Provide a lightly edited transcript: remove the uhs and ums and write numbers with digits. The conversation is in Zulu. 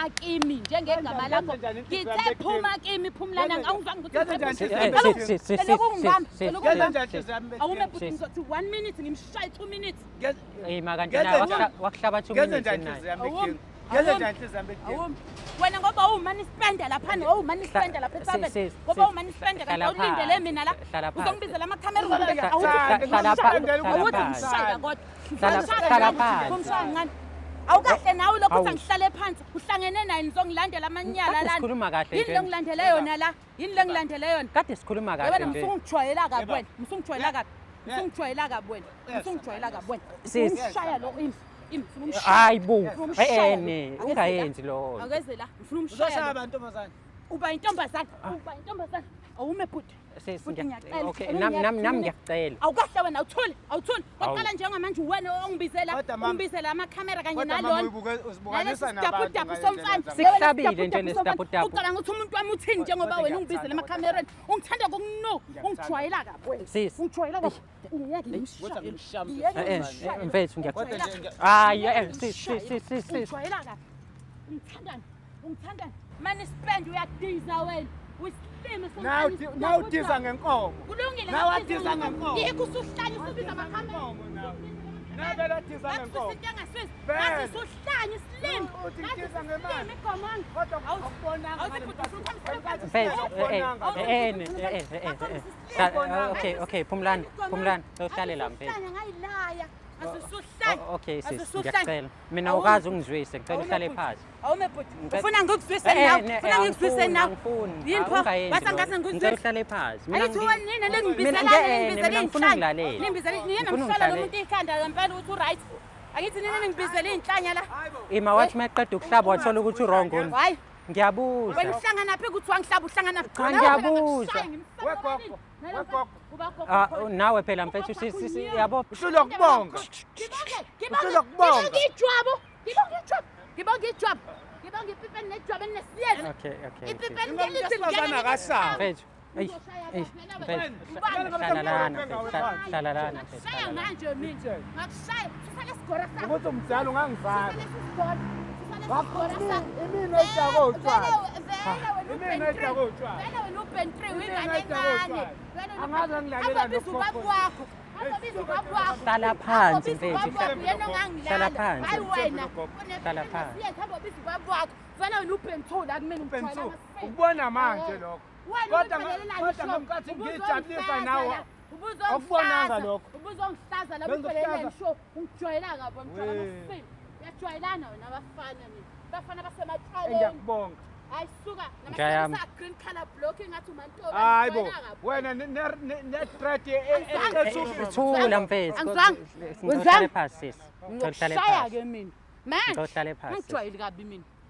Phuma kimi njengegama lakho. Ngenze njani inhliziyo Ngithe yami ebuhlungu? phuma kimi Phumlani, Ngenze- awungizwanga ukuthi ngenze ngithe njani phuma. inhliziyo yami ebuhlungu? Cela ukungibamba, cela Ngenze ukungibamba. njani inhliziyo yami Awume ebuhlungu? bhuti, ngizothi 1 minute ngimshaye 2 minutes. Ima kanti Ngenze naye njani? wakuhlaba 2 Ngenze minutes njani naye. inhliziyo yami Awumi, ebuhlungu? Ngenze awumi. njani inhliziyo yami ebuhlungu? Awumi. Wena ngoba uwumane isipenda laphana, wawumane isipenda lapha Sis, ethaveni. sis, Ngoba sis, uwumane isipenda kanti hlala awulindele phansi, mina la. hlala phansi. Uzongibizela amakhamera Hlala- awuthi hlala phansi, awuthi hlala ngishaya kodwa. Hlala- hlala phansi. Ngomshaya kancane. Awukahle nawe lokhu uthi Awu. angihlale phansi. Uhlangene naye nizongilandela amanyala Kade lana. sikhuluma kahle Yini nje. le ngilandele yona la? Yini le ngilandele yona? Kade sikhuluma kahle Wena nje. msungijwayela kabi wena. Msungijwayela kabi. Yeah. Msungijwayela kabi wena. Msungijwayela kabi wena. Sis. Umshaya lo imi. Imi ngifuna umshaya. Hayi bo. Ngifuna umshaya Eh lo. ne, Akeze la. ungayenzi lo. Akeze la. Ngifuna Uzoshaya umshaya. lo. abantu ntombazane. Uba intombazane. Uba intombazane. Awume bhuti. Sis, Bhuti, ngiyacela. okay, Ngicela nami nami nami ungiyeke. ngiyakucela. Awukahle wena awuthuli, awuthuli. Awu. Kwaqala njengamanje uwena ongibizela, Kodwa mama- ungibizela amakhamera kanye Kodwa mama nalona. uzibukanisa nabantu Nalesi ngale somfana. ndlela. Sikuhlabile nje lesitaputa. Ucabanga ukuthi umuntu wami uthini njengoba Kodwa wena ungibizela ngiyakuthanda, emakhamereni. Ungithanda kokunuka, Ngiyakuthanda. ungijwayela kabi wena. Sis. Ungijwayela kabi. Ungiyeke ngimshaye. Kodwa ngimshaye. Ngiyeke Eh, eh, ngimshaye. mfethu ngiyakucela. Kodwa nje ngiya- Hayi, eh, sis sis sis sis sis. Ungijwayela kabi. Ungithandani? Ungithandani? Mane spend uyadiza wena. Uyisilima Nawe somfana. nawe udiza ngenkomo. Kulungile. Nawe adiza ngenkomo. Yikho usuhlanya usubiza amakhamera. Ngenkomo nawe. Nawe vele adiza ngenkomo. Into engasisi. Vele. Ngathi usuhlanya isilima. Uthi Ngathi ngidiza ngemali. usilima igomanga. Kodwa Awuthi- akubonanga awuthi ngale bhuti, nkathi. ufuna ukukhombisa Mfethu, eh Awubonanga. eh eh ne, eh eh eh, eh. Okay, Phumlani, Phumlani, uhlale la mfethu. Ngasusuhlanya ngayilaya. Ngasusuhlanya. Okay sis, Ngasusuhlanya. ngiyakucela. Mina ukazi ungizwise, ngicela uhlale phansi. Awume bhuti. Ngicela- Ufuna ngikuzwise Eh, eh, nawe? ne, Ufuna eh, ngikuzwise angifuni, nawe? angifuni. Yini pho? Ungayenzi Bese lo. ngase Ngicela ngikuzwise. uhlale phansi. Mina Angithi ngi- wena nina Mina lengibizela nge- ningibizela mina ngifuna iy'nhlanya. ungilalele. Ningibizela niye Ngifuna namhlola lo ungilalele. muntu ikhanda ngempela ukuthi u-right. Angithi nina ningibizela iy'nhlanya la. Ima wathi meqeda ukuhlaba wathola ukuthi u-wrong wena. Hayi. Ngiyabuza. Wena uhlangana phi ukuthi wangihlaba uhlangana phi? Cha, ngiyabuza. Wegogo, wegogo. Ah, nawe phela mfethu sis sis yabo. Uhlulwa ukubonga. Uhlulwa ukubonga. Ngibonga ijwabu. Ngibonga ijwabu. Ngibonga ijwabu. Ngibonga ipipa elinejwabu elinesiyezi. Okay. Ipipa sis. Umuntu wesifazane akasabi. Mfethu. Eyi, eyi, mfethu. Hlala lana, mfethu. Hlala lana, mfethu. Ngakushaya hlala lana. manje mina. Ngakushaya. Susa lesigora sakho. Ukuthi umdala Susa ungangizala. lesigora. Susa lesigora sakho. Imina edakwe utshwala. Vele wena Imina u-Ben edakwe utshwala. Vele wena u-Ben 3 Imina uyingane edakwe encane. utshwala. Vele wena Angaze ngilalela Azobiza ubaba nogogo. wakho. Azobiza ubaba wakho. Hlala phansi, Azobiza ubaba mfethu. wakho, yena ongangilala. Hlala phansi. Hayi wena. Hlala phansi. Yes, azobiza ubaba wakho. Vele wena u-Ben 2 la kumina Ben ungijwayela two, amasiko. ukubona manje lokho. Wena Kodwa ubuphelelani kodwa show? ngenkathi Ubuzongihlaza ngijabulisa nawe, la. akubonanga Ubuzongihlaza. lokho. Ubuzongihlaza la Benza ubuphelelani ukuhlaza. show. Ungijwayela kabi ngijwayela Wee. amasiko. Uyajwayelana wena abafana nina. Abafana basematshwaleni. Ngiyakubonga. Hayi suka Nja yami. namasebenzisa green color block engathi umantoba. Hayi bo, ngijwayela kabi. wena ne-threat Angizange. Thula mfethu. Angizange. Ngicela uhlale phansi sis. Ngicela uhlale Ngiyokushaya phansi. ke mina. Manje Ngicela uhlale phansi. ngijwayeli kabi mina.